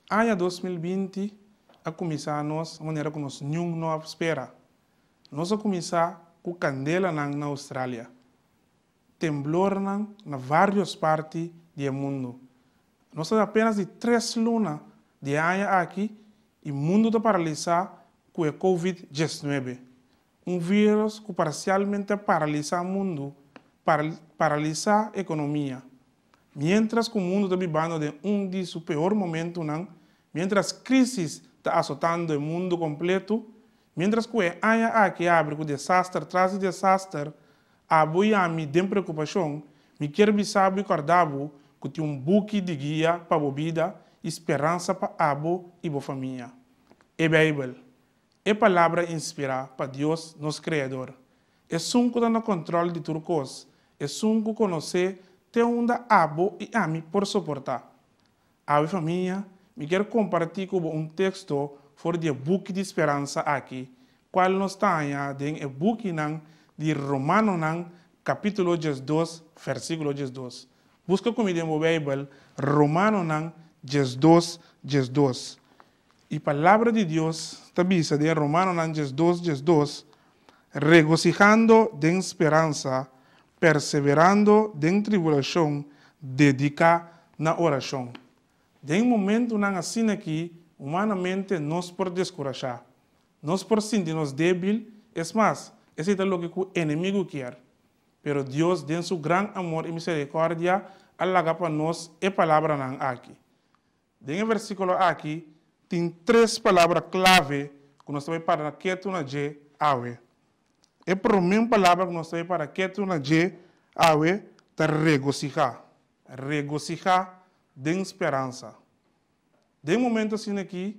Aña 2020 a kuminsá nos manera ku nos niun no a spera. Nos a kuminsá ku kandelanan na Australia, temblornan na vários parti di mundu. Nos ta apenas di 3 luna di aña aki i mundu ta paralisá ku e COVID-19. Un vírùs ku parsialmente a paralisá mundu, paralisá ekonomia. Mientras ku mundu ta biba den un di su pió momentonan, mientras krísis ta asotando e mundu kompleto, mientras ku e aña aki a habri ku desaster tras di desaster, abo i ami den preokupashon, mi ke bisa bo i kòrda bo ku tin un buki di guia pa bo bida i speransa pa abo i bo famia. E Beibel, e palabra inspirá pa Dios, nos Kreador. Esun ku ta na kontròl di tur kos, esun ku konosé te unda abo i ami por soportá. Awe, famia, mi ke kompartí ku bo un teksto for di e buki di speransa aki, kual nos ta den e bukinan di Romanonan, kapítulo 12, versíkulo 12. Buska ku mi den Beibel, Romanonan 12, 12. E palabra di Dios ta bisa den Romanonan 12, 12, regosihando den speransa, perseverando den tribulashon, dediká na orashon. Den momentonan asina aki, humanamente nos por deskurashá. Nos por sinti nos débil, es mas, esei ta loke e enemigu ke. Pero Dios, den su gran amor i miserikòrdia, a laga pa nos e palabranan aki. Den e versíkulo aki, tin tres palabra klave ku nos ta bai para ketu na dje awe. E promé palabra ku nos ta bai para ketu na dje awe ta regosihá. Regosihá den speransa. Den momento asina aki,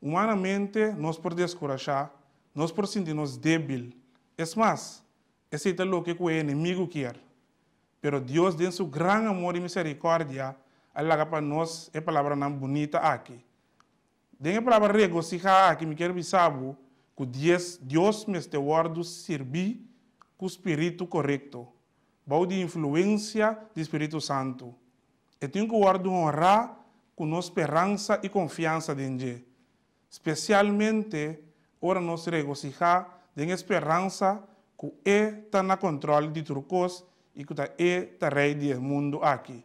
humanamente nos por deskurashá, nos por sinti nos débil. Es mas, esei ta loke e enemigu ke. Pero Dios, den su gran amor i miserikòrdia, a laga pa nos e palabranan bunita aki. Den e palabra regosihá aki, mi ke bisa bo ku Dios, Dios mester wòrdu sirbí ku spiritu korekto, bou di influensia di Spiritu Santu. E tin ku wòrdu honrá ku nos speransa i konfiansa den dje. Spesialmente ora nos regosihá den speransa ku E ta na kontròl di tur kos i ku ta E ta rei di mundu aki.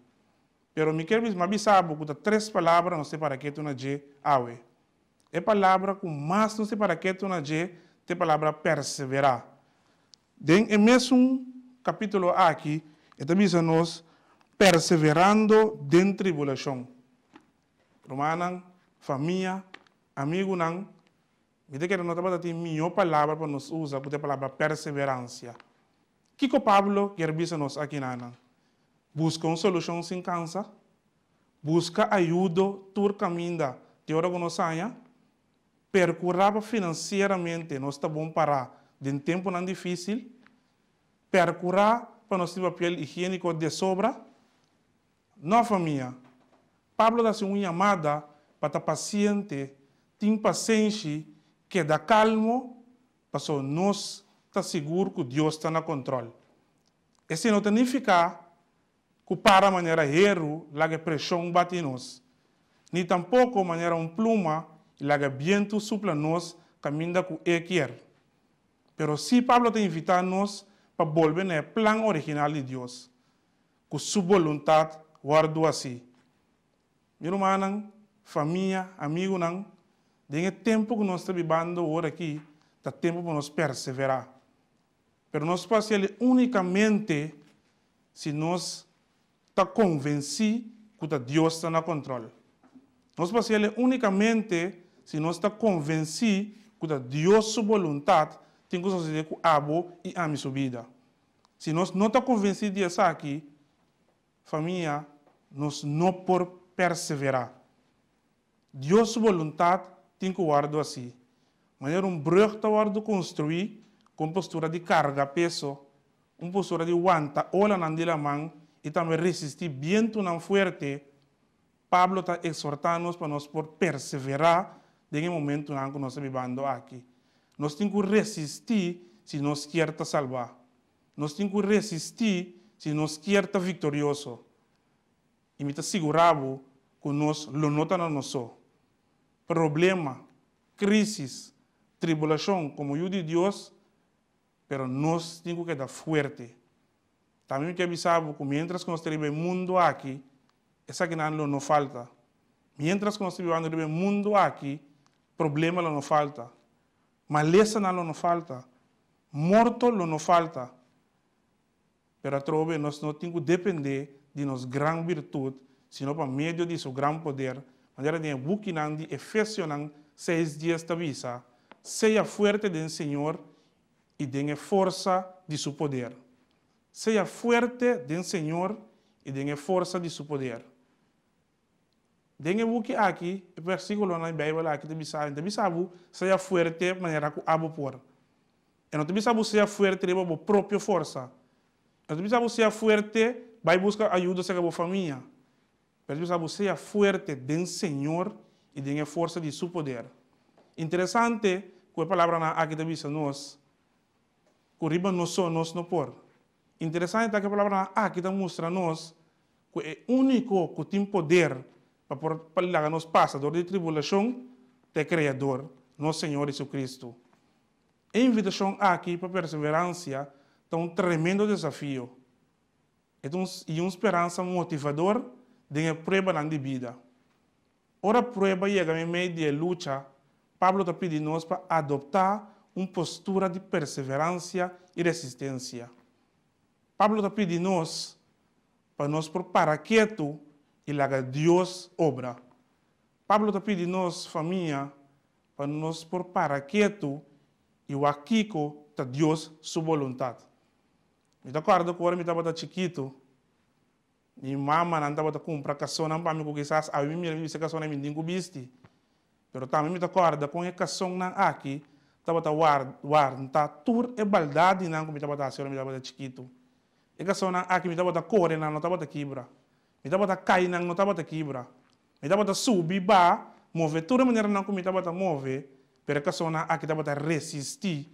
Pero mi ke bisa bo ku tres palabra nos ta para ketu na dje awe. E palabra ku mas nos ta para ketu na dje, ta palabra perseverá. Den e mesun kapítulo aki, e ta bisa nos perseverando den tribulashon. Rumannan, famia, amigunan, mi ta kere no tabata tin mihó palabra pa nos usa ku e palabra perseveransia. Kiko Pablo ke bisa nos akinan? Buska un solushon sin kansa. Buska ayudo tur kaminda te ora ku nos haña. Perkurá finansieramente nos ta bon pará den tempunan difísil. Perkurá pa nos tin papel higiéniko di sobra. No, famia. Pablo ta hasi un yamada pa ta pasiente, tin pasenshi, keda kalmu, pasobra nos ta sigur ku Dios ta na kontròl. Esei no ta nifiká ku para manera heru laga preshon bati nos. Ni tampoko manera un pluma laga bientu supla nos kaminda ku e ke. Pero si Pablo ta invitá nos pa bolbe na plan original di Dios, ku su boluntat wòrdu hasí. Mi rumannan, famia, amigunan, den e tempu ku nos ta bibando awor aki, ta tempu pa nos perseverá. Pero nos por hasi únikamente si nos ta konvensí ku Dios ta na kontròl. Nos por hasi únikamente si nos ta konvensí ku Dios su boluntat tin ku sosodé ku abo i ami su bida. Si nos no ta konvensí di esaki, famia, nos no por perseverá. Dios su boluntat tin ku wòrdu hasí. Manera un brùg ta wòrdu konstruí ku postura di karga peso, un postura di wanta olanan di laman i tambe resistí bientunan fuerte. Pablo ta ekshortando nos pa nos por perseverá den e momentunan ku nos ta bibando aki. Nos tin ku resistí si nos ke ta salbá. Nos tin ku resistí si nos ke ta viktorioso. I mi ta sigurá bo ku nos lo no ta na nos so. Problema, krísis, tribulashon komo yu di Dios, pero nos tin ku keda fuerte. Tambe mi ke bisa bo ku miéntras ku nos ta riba e mundu aki, esakinan lo no falta. Miéntras ku nos ta bibando riba e mundu aki, problema lo no falta. Malesanan lo no falta. Morto lo no falta. Pero atrobe nos no tin ku dependé di nos gran birtut, sino pa medio di su gran poder, manera den e bukinan di Efesionan 6:10 ta bisa, Sea fuerte den Señor i den e forsa di su poder. Sea fuerte den Señor i den e forsa di su poder. Den e buki aki, e versíkulonan di Beibel aki ta bisa, e ta bisa bo sea fuerte manera ku abo por. E no ta bisa bo sea fuerte riba bo propio forsa. E no ta bisa bo sea fuerte bai buska ayudo serka bo famia. Pero e ta bisa bo sea fuerte den Señor i den e forsa di Su poder. Interesante ku e palabranan aki ta bisa nos ku riba nos so nos no por. Interesante ta ku e palabranan aki ta mustra nos ku e úniko ku tin poder pa por pa laga nos pasa dor di tribulashon ta e Kreador, nos Señor Jesucristo. E invitashon aki pa perseveransia ta un tremendo desafio. E ta un i un speransa motivador den e pruebanan di bida. Ora prueba yega meimei di e lucha, Pablo ta pidi nos pa adoptá un postura di perseveransia i resistensia. Pablo ta pidi nos pa nos por para ketu i laga Dios obra. Pablo ta pidi nos, famia, pa nos por para ketu i wak kiko ta Dios su boluntat. Mi ta kòrda ku ora mi tabata chikitu, mi mamanan tabata kumpra kasonnan pa mi ku kisas awe mi mira mi bisa e kasonnan mi tin ku bisti. Pero tambe mi ta kòrda kon e kasonnan aki tabata warnta tur e baldadinan ku mi tabata hasi ora mi tabata chikitu. E kasonnan aki mi tabata kore nan no tabata kibra. Mi tabata kai nan no tabata kibra. Mi tabata subi ba move tur e maneranan ku mi tabata move, pero e kasonnan aki tabata resistí.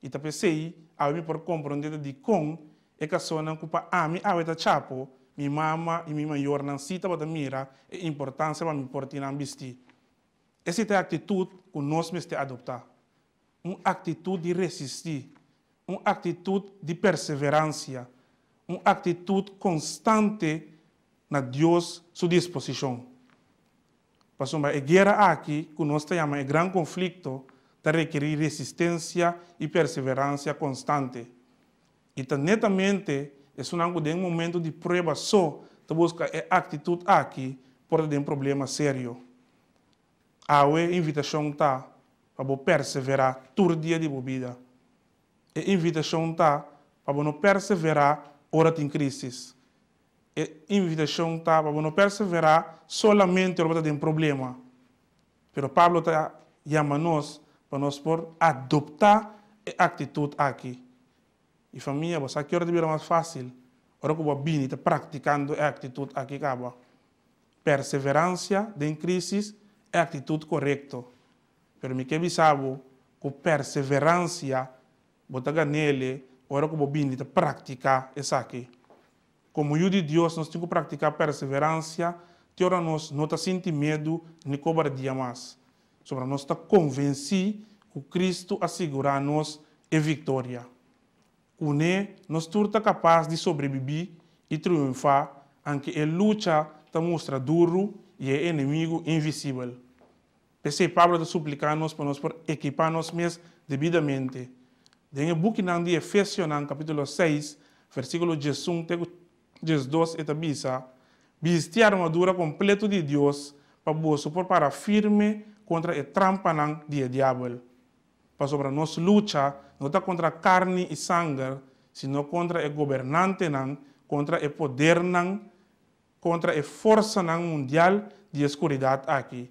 I ta p'esei awe mi por komprondé ta dikon e kasonnan ku pa ami awe ta chapo, mi mama i mi mayornan sí tabata mira e importansia pa mi por tin nan bistí. Esei ta e aktitut ku nos mester adoptá. Un aktitut di resistí, un aktitut di perseveransia, un aktitut konstante na Dios su disposishon. Pasobra e guera aki, ku nos ta yama e gran konflikto, ta rekerí resistensia i perseveransia konstante. I ta netamente esunnan ku den momentu di prueba so ta buska e aktitut aki por ta den problema serio. Awe e invitashon ta pa bo perseverá tur dia di bo bida. E invitashon ta pa bo no perseverá ora tin krísis. E invitashon ta pa bo no perseverá solamente ora bo ta den problema. Pero Pablo ta yama nos pa nos por adoptá e aktitut aki. I famia, bo sa ki ora ta bira mas fásil? Ora ku bo a bini ta praktikando e aktitut aki kaba. Perseveransia den krísis e aktitut korekto. Pero mi ke bisa bo ku perseveransia bo ta gan'ele ora ku bo bini ta praktiká esaki. Komo yu di Dios nos tin ku praktiká perseveransia te ora nos no ta sinti miedu ni kobardia mas, sobra nos ta konvensí ku Kristu a sigurá nos e viktoria. Kuné nos tur ta kapas di sobrebibí i triunfá anke e lucha ta mustra duru i e enemigu invisibel. P'esei Pablo ta supliká nos pa nos por ekipá nos mes debidamente. Den e bukinan di Efesionan kapítulo 6, versíkulo 11 te ku 12 e ta bisa, Bisti e armadura kompleto di Dios pa boso por para firme kontra e trampanan di e diabel. Pasobra nos lucha no ta kontra karni i sanger, sino kontra e gobernantenan, kontra e podernan, kontra e forsanan mundial di e skuridat aki,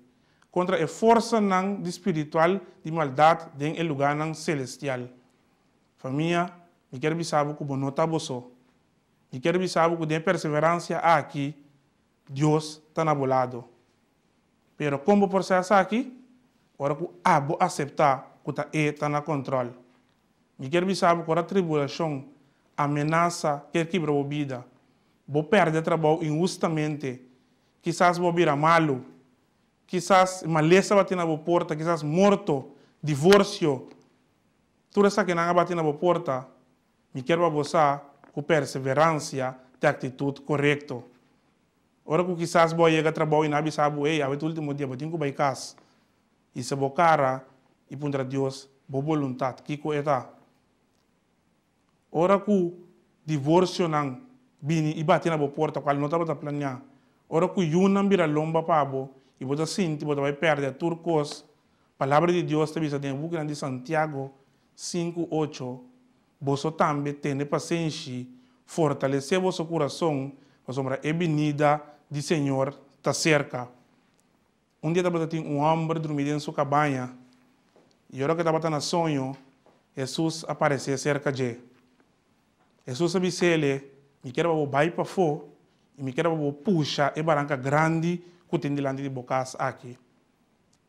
kontra e forsanan di spiritual di maldat den e lugánan selestial. Famia, mi kier bisa bo ku bo no ta bo so. Mi kier bisa bo ku den e perseveransia aki, Dios ta na bo lado. Pero kon bo por sa esaki? Ora ku abo aseptá ku ta E ta na kontròl. Mi kier bisa bo ku ora tribulashon, amenasa kier kibra bo bida, bo pèrdè trabou inhustamente, kisas bo bira malu. Kisas malesa a bati na bo porta, kisas morto, divorsio. Tur esakinan a bati na bo porta. Mi kier pa bo sa ku perseveransia ta e aktitut korekto. Ora ku kisas bo a yega trabou i nan a bisa bo, Ey, awe ta ultimo dia, bo tin ku bai kas. Hisa bo kara i puntra Dios, Bo boluntat, kiko e ta? Ora ku divorsionan bini i bati na bo porta kual no tabata planiá, ora ku yunan bira lomba pa bo i bo ta sinti bo ta bai pèrdè tur kos, Palabra di Dios ta bisa den e bukinan di Santiago 5, 8, Boso tambe tene pasenshi, fortalesé boso kurason, pasobra e binida di Señor ta serka. Un dia tabata tin un hòmber drumí den su kabaña, i ora ku e tabata na soño, Hesus a paresé serka dje. Hesus a bis'é, Mi kier pa bo bai pafó, i mi kier pa bo pusha e baranka grandi ku tin dilanti di bo kas aki.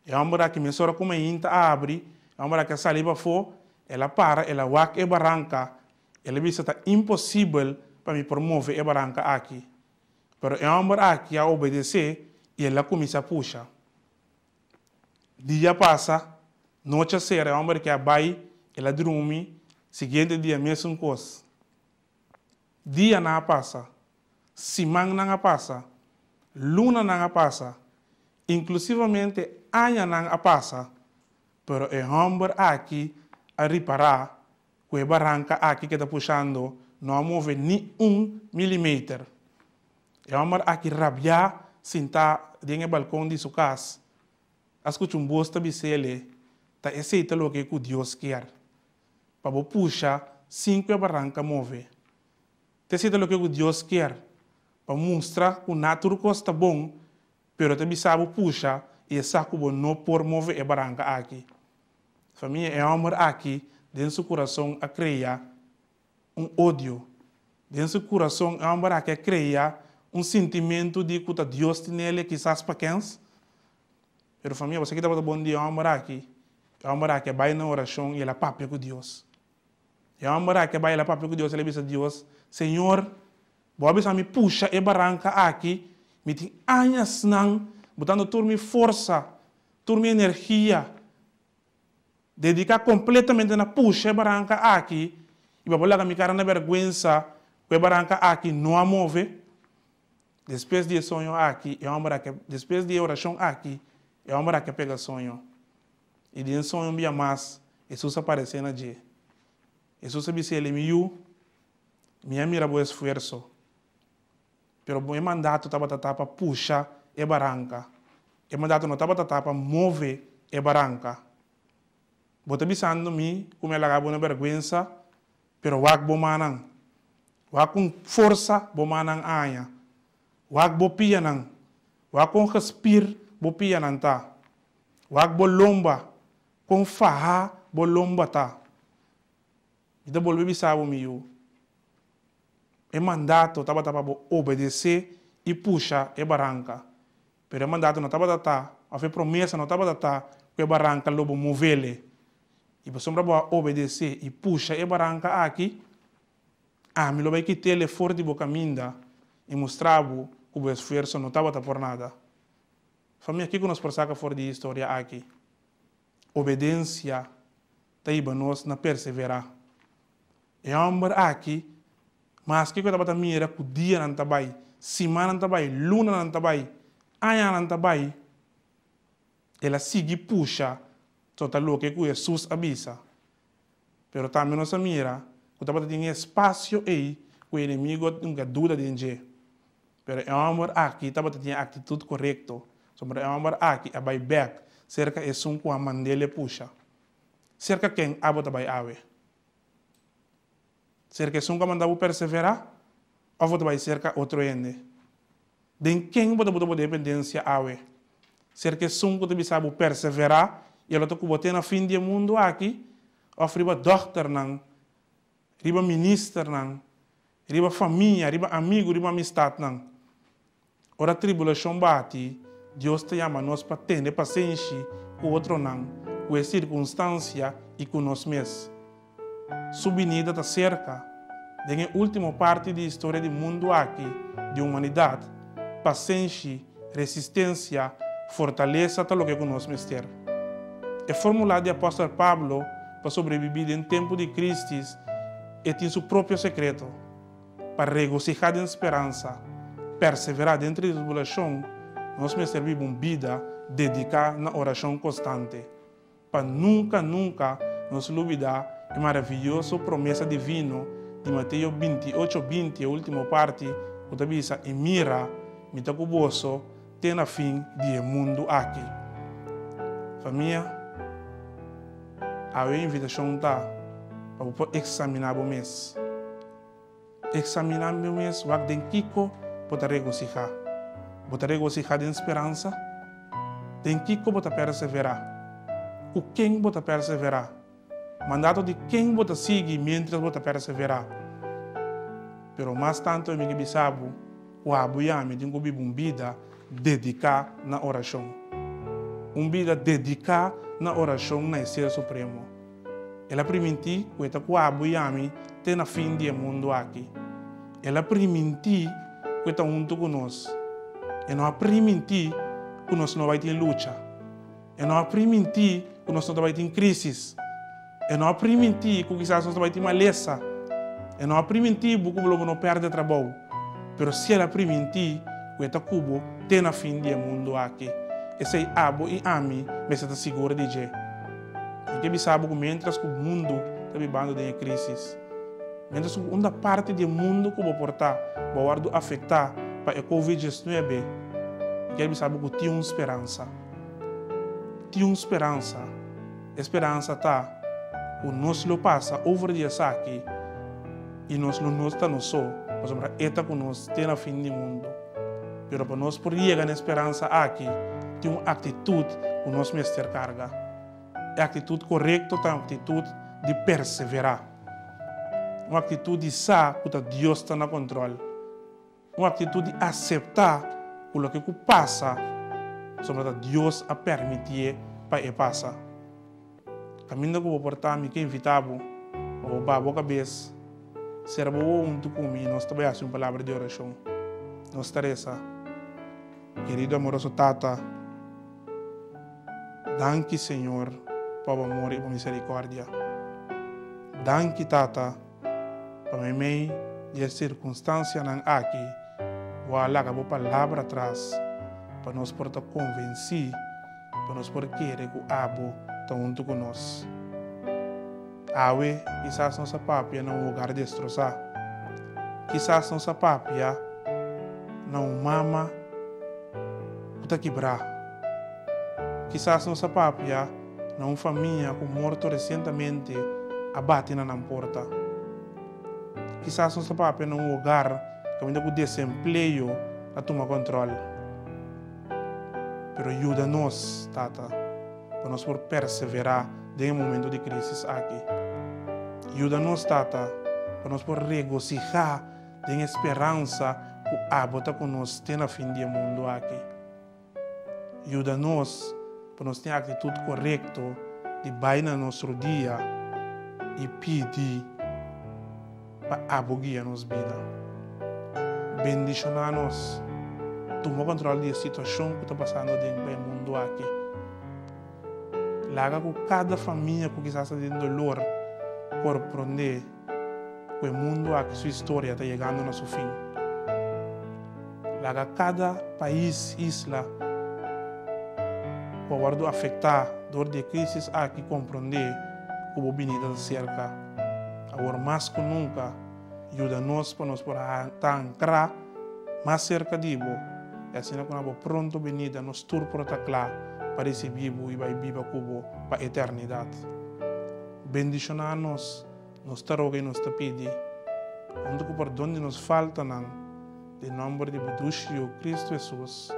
E hòmber aki mesora ku mainta a habri, e hòmber aki a sali pafó, el a para, el a wak e baranka, el a bisa, Ta imposibel pa mi por move e baranka aki. Pero e hòmber aki a obedesé i el a kuminsá pusha. Dia pasa, nochi a sera, e hòmber aki a bai, el a drumi, siguiente dia mesun kos. Dianan a pasa, simannan a pasa, lunanan a pasa, inklusivamente añanan a pasa, pero e hòmber aki a ripará ku e baranka aki ke ta pushando no a move ni un milimeter. E hòmber aki rabiá sintá den e balkon di su kas, a skucha un bos ta bis'é, Ta esei ta loke ku Dios kier, pa bo pusha sin ku e baranka move. Ta esei ta loke ku Dios kier, pa mustra ku na tur kos ta bon, pero ta bisa bo pusha i e sa ku bo no por move e baranka aki. Famia, e hòmber aki den su kurason a krea un odio. Den su kurason e hòmber aki a krea un sintimentu di ku ta Dios tinele kisas pa kens. Pero famia, bo sa ki tabata bon di e hòmber aki? E hòmber aki a bai na orashon i el a papia ku Dios. E hòmber aki a bai el a papia ku Dios, el a bisa Dios, Señor, bo a bisa mi pusha e baranka aki, mi tin añasnan botando tur mi forsa, Tur mi energia dedica completamente na pusha e baranca aki y pa bo laga mi cara na berguensa cu e baranca aki no a move. Despues di e soño aki e homber aki despues di e oracion aki e homber aki a pega soño y den soño un bia mas Jesus a parece na dje. Jesus a bis'el, Mi yu, mi a mira bo esfuerso. Pero bo e mandato tabata ta pa pusha e baranka. E mandato no tabata ta pa move e baranka. Bo ta bisando mi ku mi a laga bo na bèrgwensa, pero wak bo mannan. Wak kon forsa bo mannan a haña. Wak bo pianan. Wak kon gespir bo pianan ta. Wak bo lomba, kon faha bo lomba ta. Mi ta bolbe bisa bo, mi yu, e mandato tabata pa bo obedesé i pusha e baranka. Pero e mandato no tabata ta, òf e promesa no tabata ta, ku e baranka lo bo movele. I pasobra bo a obedesé i pusha e baranka aki, ami lo bai kit'el for di bo kaminda i mustra bo ku bo esfuerso no tabata por nada. Famia, kiko nos por saka for di e historia aki? Obedensia ta hiba nos na perseverá. E hòmber aki, maske ku e tabata mira ku dianan ta bai, simannan ta bai, lunanan ta bai, añanan ta bai, el a sigui pusha tota loke ku Hesus a bisa. Pero tambe nos a mira ku tabata tin e espasio ei ku e enemigo a dunka duda den dje. Pero e hòmber aki tabata tin e aktitut korekto, pasobra e hòmber aki a bai bèk serka esun ku a mand'el e pusha. Serka ken abo ta bai awe? Serka esun ku a manda bo perseverá òf bo ta bai serka otro hende? Den ken bo ta buta bo dependensia awe? Serka esun ku ta bisa bo perseverá i a lo ta ku bo te na fin di e mundu aki òf riba dòkternan, riba ministernan, riba famia, riba amigu, riba amistatnan? Ora tribulashon bati, Dios ta yama nos pa tene pasenshi ku otronan, ku e sirkunstansia i ku nos mes. Su binida ta serka. Den e último parti di historia di mundu aki di humanidat, pasenshi, resistensia, Fortalesa ta loke ku nos mester. E fórmula di apòstel Pablo pa sobrebibí den tempu di krísis e tin su propio sekreto. Pa regosihá den speransa, perseverá den tribulashon, nos mester biba un bida dediká na orashon konstante. Pa nunka nunka nos lubidá e maravioso promesa divino di Mateo 28, 20, e último parti, ku ta bisa, I mira, mi ta ku boso te na fin di e mundu aki. Famia, awe e invitashon ta pa bo por eksaminá bo mes. Eksaminá bo mes wak den kiko bo ta regosihá. Bo ta regosihá den speransa? Den kiko bo ta perseverá? Ku ken bo ta perseverá? Mandato di ken bo ta sigui miéntras bo ta perseverá? Pero mas tantu mi ke bisa bo ku abo i ami tin ku biba un bida dediká na orashon. Un bida dediká na orashon na e Ser Supremo. El a primintí ku e ta ku abo i ami te na fin di e mundu aki. El a primintí ku e ta huntu ku nos. E no a primintí ku nos no bai tin lucha. E no a primintí ku nos no ta bai tin krísis. E no a primintí ku kisas nos ta bai tin malesa. E no a primintí bo ku bo lo bo no pèrdè trabou. Pero si el a primintí ku e ta ku bo te na fin di e mundu aki. Esei abo i ami mester ta sigur di dje. Mi ke bisa bo ku miéntras ku mundu ta bibando den e krísis, miéntras ku unda parti di e mundu ku bo por ta, bo a wòrdu afektá pa e Covid 19, mi kier bisa bo ku tin un speransa. Tin un speransa. E speransa ta ku nos lo pasa over di esaki i nos lo no ta nos so, pasobra e ta ku nos te na fin di mundu. Pero pa nos por yega na e speransa aki, tin un aktitut ku nos mester karga. E aktitut korekto ta un aktitut di perseverá. Un aktitut di sa ku ta Dios ta na kontròl. Un aktitut di aseptá ku loke ku pasa pasobra ta Dios a permitié pa e pasa. Kaminda ku bo por ta, mi ke invitá bo pa bo baha bo kabes, sera bo wowo huntu ku mi i nos ta bai hasi un palabra di orashon. Nos ta resa, Kerido amoroso Tata, danki Señor pa bo amor i bo miserikòrdia. Danki Tata pa meimei di e sirkunstansianan aki bo a laga bo palabra atras pa nos por ta konvensí pa nos por kere ku abo ta huntu ku nos. Awe kisas nos a papia na un hogar destrosá. Kisas nos a papia na un mama ku ta kibrá. Kisas nos a papia na un famia ku morto resientemente a bati na nan porta. Kisas nos ta papia na un hogar kaminda ku desempleo a tuma kòntròl. Pero yuda nos, Tata, pa nos por perseverá den e momento di krísis aki. Yuda nos, Tata, pa nos por regosihá den e speransa ku abo ta ku nos te na fin di e mundu aki. Yuda nos pa nos tin aktitut korekto di bai na nos rudia i pidi pa abo guia nos bida. Bendishoná nos. Tuma kontrol di e situashon ku ta pasando den pa e mundu aki. Laga ku kada famia ku kisas ta den dolor por prondé ku e mundu aki su historia ta yegando na su fin. Laga kada pais, isla, ku a wòrdu afektá dor di e krísis aki komprondé ku bo binida ta serka. Awor mas ku nunka, yuda nos pa nos por ta ankrá mas serka di bo, i asina ku na bo pronto binida nos tur por ta kla pa risibí bo i bai biba ku bo pa eternidat. Bendishoná nos, nos ta roga i nos ta pidi, huntu ku pordon di nos faltanan, den nòmber di bo dushi Yu, Kristu Hesus.